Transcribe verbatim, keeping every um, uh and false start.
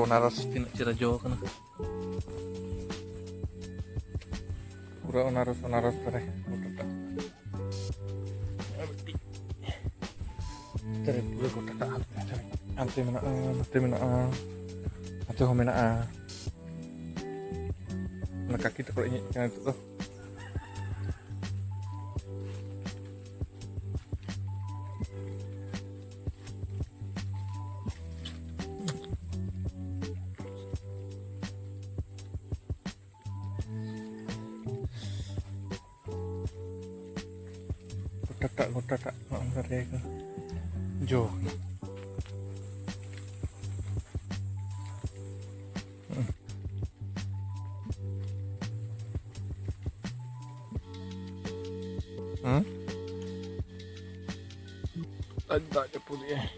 ᱟᱱᱟᱨᱚᱥ ᱛᱤᱱᱟᱹᱜ ᱪᱮᱦᱨᱟ ᱡᱚ ᱠᱟᱱᱟ᱾ ᱯᱩᱨᱟᱹ ᱟᱱᱟᱨᱚᱥ, ᱟᱱᱟᱨᱚᱥ ᱫᱟᱨᱮ ᱜᱚᱴᱟᱴᱟᱜ᱾ ᱫᱟᱨᱮ ᱯᱩᱨᱟᱹ ᱜᱚᱴᱟᱴᱟᱜ ᱦᱟᱱᱛᱮ, ᱦᱟᱱᱛᱮ ᱢᱮᱱᱟᱜᱼᱟ, ᱱᱚᱛᱮ ᱢᱮᱱᱟᱜᱼᱟ, ᱱᱚᱛᱮ ᱦᱚᱸ ᱢᱮᱱᱟᱜᱼᱟ᱾ ᱚᱱᱟ ᱠᱟᱹᱠᱤ ᱛᱟᱠᱚ ᱤᱧ ᱦᱮᱡ ᱠᱟᱱᱟ ᱱᱤᱛᱚᱜ ᱫᱚ᱾ ᱜᱚᱴᱟᱴᱟᱜ, ᱜᱚᱴᱟᱴᱟᱜ ᱱᱚᱜᱼᱚ ᱱᱚᱝᱠᱟ ᱨᱮ ᱡᱚ ᱠᱟᱱᱟ᱾ ᱦᱩᱸ? ᱫᱟᱜ, ᱫᱟᱜ ᱡᱟᱹᱯᱩᱫ ᱮᱜᱼᱟᱭ᱾